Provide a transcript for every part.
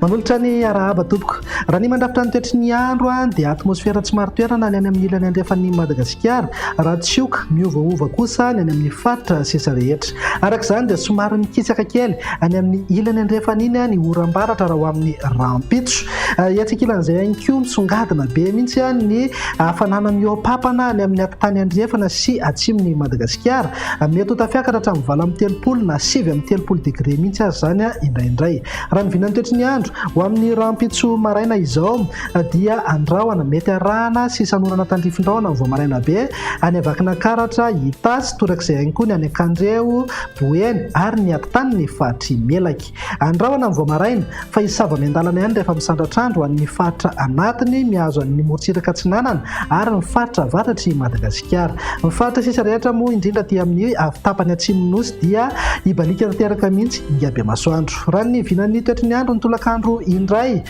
Manolotra ny arahaba tompoko. Raha ny mandrafitra ny toetry ny andro dia atmosfera tsy marin-toerana ny any amin'ny ilany andrefan'i Madagasikara, raha tsioka miovaova kosa ny any amin'ny faritra sisa rehetra. Araka izany dia somary mikisaka kely any amin'ny ilany andrefana iny ny oram-baratra raha ho amin'ny rahampitso. Etsy ankilan'izay ihany koa misongadina be mihitsy ny hafanana mihoa-papana any amin'ny atitany andrefana sy atsimon'i Madagasikara. Mety ho tafiakatra hatramin'ny 38 na 39 degre mihitsy aza izany indraindray. Raha ny vinan'ny toetry ny andro, ho amin'ny rahampitso maraina izao dia andrahona, mety arahana sisan'orana tandrifin-drahona vao maraina be any Vakinankaratra, Itasy, torak'izay ihany koa ny any Ankandreho, Boeny ary ny atitan'ny faritr'i Melaky. Andrahona ny vao maraina, fa hisava miandalana ihany rehefa misandratr'andro ho an'ny faritra anatiny mihazo an'ny morontsiraka atsinanana ary ny faritra avaratr'i Madagasikara. Ny faritra sisa rehetra moa indrindra aty amin'ny avy tapany atsimon'ny Nosy dia hibaliaka tanteraka mihitsy Ingabemasoandro. Raha ny vinan'ny toetry ny andro ny tolakandro indray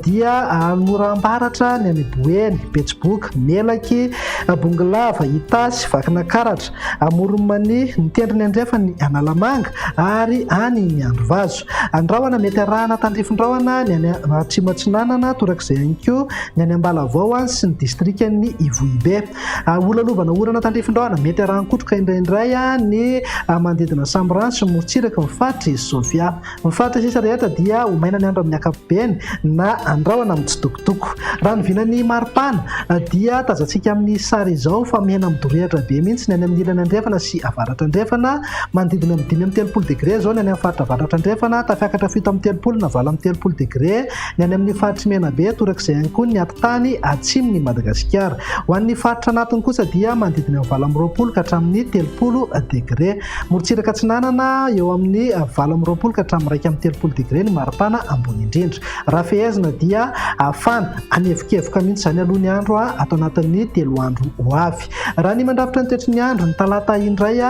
dia anoram-baratra ny any Boeny, Betsiboka, Melaky, Bongolava, Itasy, Vakinakaratra, Amoron'i Mania, ny tendrony andrefan'ny Analamanga ary any Miandrivazo. Andrahona mety arahana tandrifin-drahona ny any Atsimo Atsinanana, torak'izay ihany koa ny any Ambalavao sy ny distrikan'i Ivohibe. Holalovana orana tandrifin-drahona mety arahan-kotroka indraindray ny manodidina Sambirano sy morontsiraky ny faritr'i Sofia. Ny faritra sisa rehetra dia ho maina ny andro amin'ny ankapobeny na andrahona mitsitokotoko. Raha ny vinan'ny maripana dia tazantsika amin'ny sary izao fa mihena midorehitra be mihitsy ny any amin'ny ilany andrefana sy avaratra andrefana. Manodidina amin'ny 35 degre izao ny any amin'ny faritra avaratra andrefana, tafiakatra 37 na 38 degre ny any amin'ny faritr'i Menabe, torak'izay ihany koa ny atitany atsimon'i Madagasikara. Ho an'ny faritra anatiny kosa dia manodidina ny 28 ka hatramin'ny 30 degre. Morontsiraka atsinanana, eo amin'ny 28 ka hatramin'ny 31 degre ny maripana ambony indrindra. Raha fehezina dia hafana, hanevokevoka mihitsy izany aloha ny andro ato anatin'ny telo andro ho avy. Raha ny mandrafitra ny toetry ny andro, ny talata indray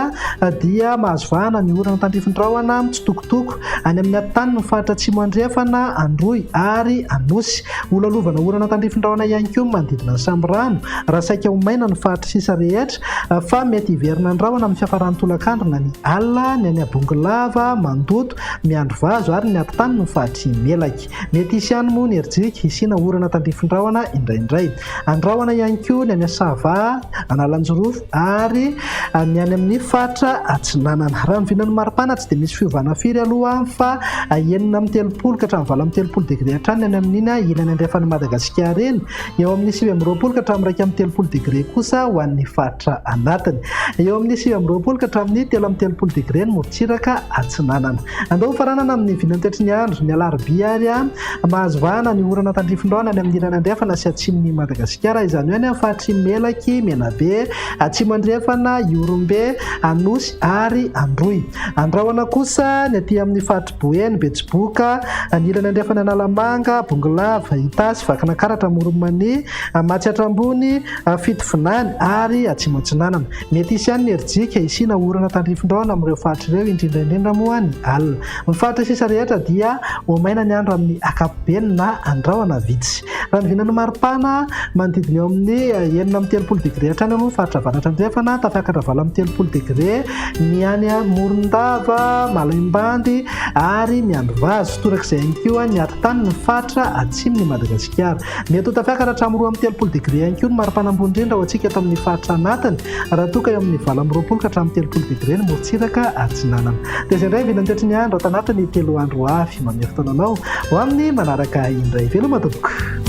dia mahazo vahana ny orana tandrifin-drahona mitsitokotoko any amin'ny atitany ny faritra Atsimo Andrefana, Androy ary Anosy. Holalovana orana tandrifin-drahona ihany koa ny manodidina ny Sambirano raha saika ho maina ny faritra sisa rehetra fa mety hiverina ny rahona amin'ny fiafaran'ny tolakandro na ny alina ny any Bongolava, Mandoto, Miandrivazo ary ny atitany ny faritr'i Melaky. Mety hisy ihany moa ny herijika hisiana orana tandrifin-drahona indraindray. Andrahona ihany koa ny any Sava, Analanjirofo ary ny any amin'ny faritra Atsinanana. Raha ny vinan'ny maripana tsy dia misy fiovana firy aloha fa 36 ka hatramin'ny 38 degre hatrany ny any amin'iny ilany andrefan'i Madagasikara iny. Eo amin'ny 29 ka hatramin'ny 31 degre kosa ho an'ny faritra anatiny. Eo amin'ny 29 ka hatramin'ny 33 degre ny morontsiraka atsinanana. Andao hofaranana amin'ny vinantoetry ny andro, ny alarobia ary mahazo vahana ny orana tandrifin-drahona any amin'ny ilany andrefana sy atsimon'i Madagasikara, izany hoe any amin'ny faritr'i Melaky, Menabe, Atsimo Andrefana, Ihorombe, Anosy ary Androy. Andrahona kosa ny aty amin'ny faritr'i Boeny, Betsiboka, ny ilany andrefana Analamanga, Bongolava, Itasy, Vakinankaratra, Amoron'i Mania, Matsiatra Ambony, Fitovinany ary Atsimo Atsinanana. Mety hisy ihany ny herijika hisiana orana tandrifin-drahona amin'ireo faritra ireo, indrindra indrindra moa ny alina. Ny faritra sisa rehetra dia ho maina ny andro amin'ny ankapobeny na andrahona vitsy. Raha ny vinan'ny maripana, manodidina eo amin'ny 36 degre hatrany aloha ny faritra avaratra andrefana, tafiakatra 38 degre ny any Morondava, Malaimbandy ary Miandrivazo. Torak'izay ihany koa ny atitany ny faritra atsimon'i Madagasikara. Mety ho tafiakatra hatramin'ny 32 degre ihany koa ny maripana ambony indrindra ho antsika eto amin'ny faritra anatiny, raha toa ka eo amin'ny 28 ka hatramin'ny 30 degre ny morontsiraka atsinanana. Dia izay indray vinan'ny toetry ny andro ato anatin'ny telo andro ho avy. Mamehy fotoana anao ho amin'ny manaraka indray. Veloma tompoko.